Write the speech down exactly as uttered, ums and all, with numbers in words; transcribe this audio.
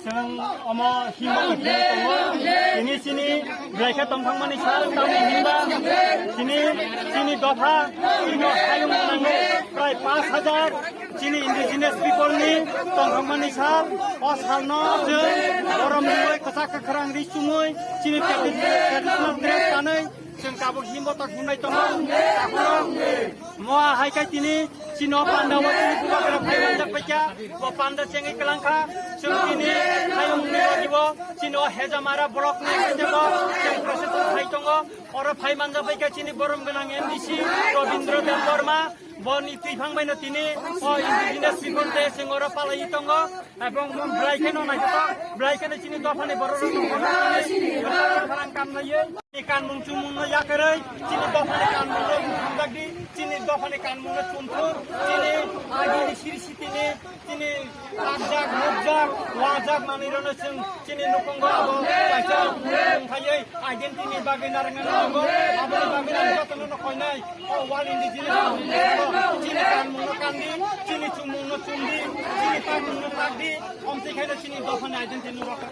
Chwng omo himba khe tongo. Tini chini belai khe tongthangmani sal, tamni hinba chini, chini dopha chini hayung nango prai panch hajar chini indigenous people ni tongthangmani sal. O salno chwng borom rwui kwchak kwkhrang ri chumui chini tradi-, traditional dress kanwi chwng tabuk himbo tok himlai tongo. Takhoro moa hai khe tini chini o panda o chini bubagra phai manjak paikha, bo panda chengwi kwlang kha. Chwng tini hayung ni logi o chini o Hejamara block ni hai jago chwng procession khai tongo. Oro phai manjak paikha chini borom gwnang M D C Robindra Debbarma. Boni twiphang baino tini o indigenous people day chwng oro palaiwi tongo. Ebong belai kheno naithotok, belai kheno chini dophani borok rok tongthokgwi chini dophani pharang kam laiwi. Chini kanmung chumungno yakarwi, chini dophani kanmungno hamjakdi, chini dophani kanmungno chumthur, chini agini siri sitini, chini takjak, nukjak, wajak manwirokno chwng chini nukhungo abo kaisa wngkhaiwi identity ni bagwi narwknani nango, aboni bagwi ang jotono no koinai. O World Indigenous Day o chini kanmungno kandi, chini chumungno chumdi, chini takmungno takdi, omtwi khaino chini dophani identity no rwkha.